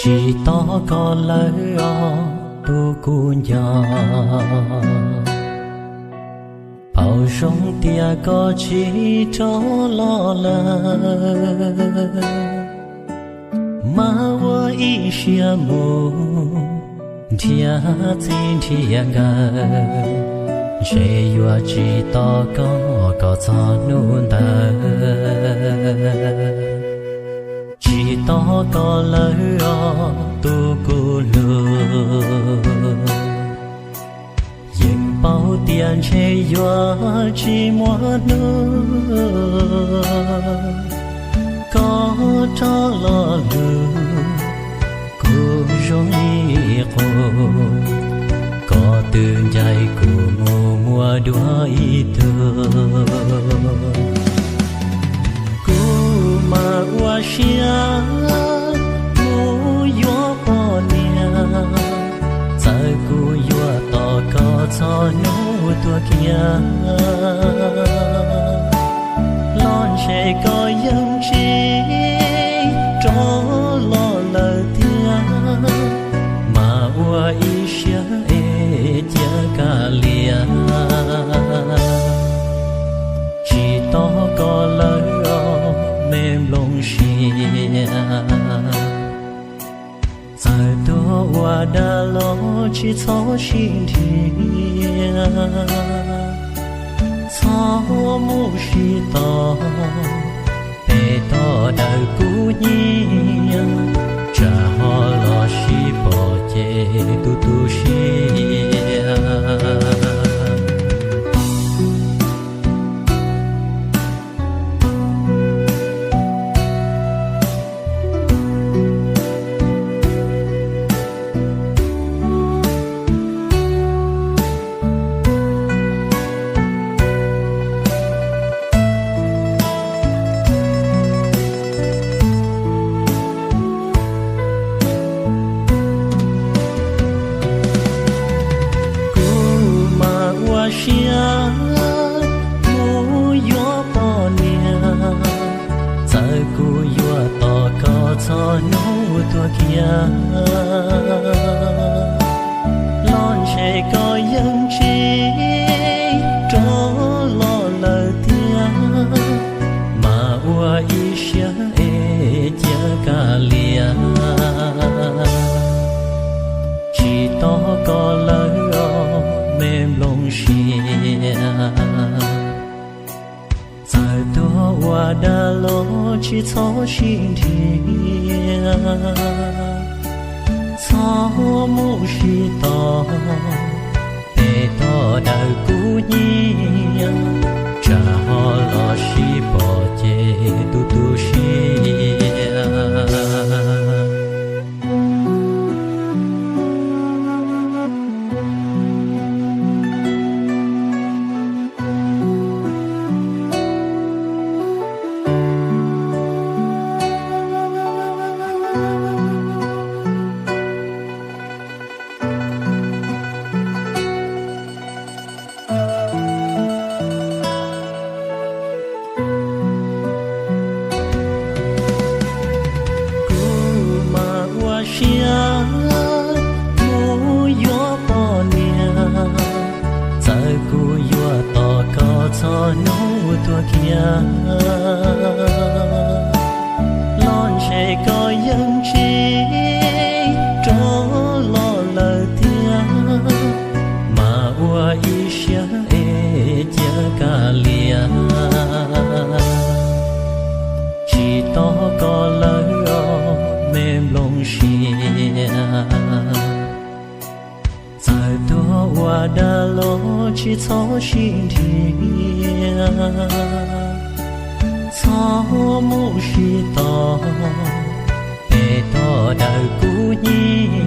Tsis tos koj lawm os tus kuv nco, pom zoo tias koj tsis rov los lawm. Mas ua ib siab mus nrhiav txij nrhiav nkawm, ntshe yuav tsis tos koj kom txog hnub ntawd. Tsis tos koj lawm os tus kuv hlub, yeej paub tias ntshe yuav tsis muaj hnub koj rov los lug kuv zoo li qub. Koj twb ncaim kuv mus muaj dua ib tug, kuv mas ua siab mus yuav poj niam. Txawm kuv yuav tos koj txog hnub tuag kiag los ntshe koj yeej tsis rov los lawm tiag. Mas ua ib siab es cia kav liam, tsis tos koj lawm os me nplooj sia. Txawm tuag ua dab los tsis txhob sib nrhiav, txhob mus sib tos, pem toj daws kub hnyiab, tsam ho los sib pom ces tu tu siab. Kuv mas ua siab mus yuav poj niam. Txawm kuv yuav tos koj txog hnub tuag kiag los ntshe koj yeej tsis rov los lawm tiag. Mas ua ib siab es cia kav liam, tsis tos koj lawm os me nplooj sia. Txawm tuag ua dab los tsis txhob sib nrhiav, txhob mus sib tos, pem toj daws kub hnyiab, tsam ho los sib pom ces tu tu siab. Kuv mas ua siab mus yuav poj niam. Txawm kuv yuav tos koj txog hnub tuag kiag los ntshe koj yeej tsis rov los lawm tiag. Mas ua ib siab es cia kav liam, tsis tos koj lawm os me nplooj sia. Txawm tuag ua dab los tsis txhob sib nrhiav, txhob mus sib tos, pem toj daws kub hnyiab,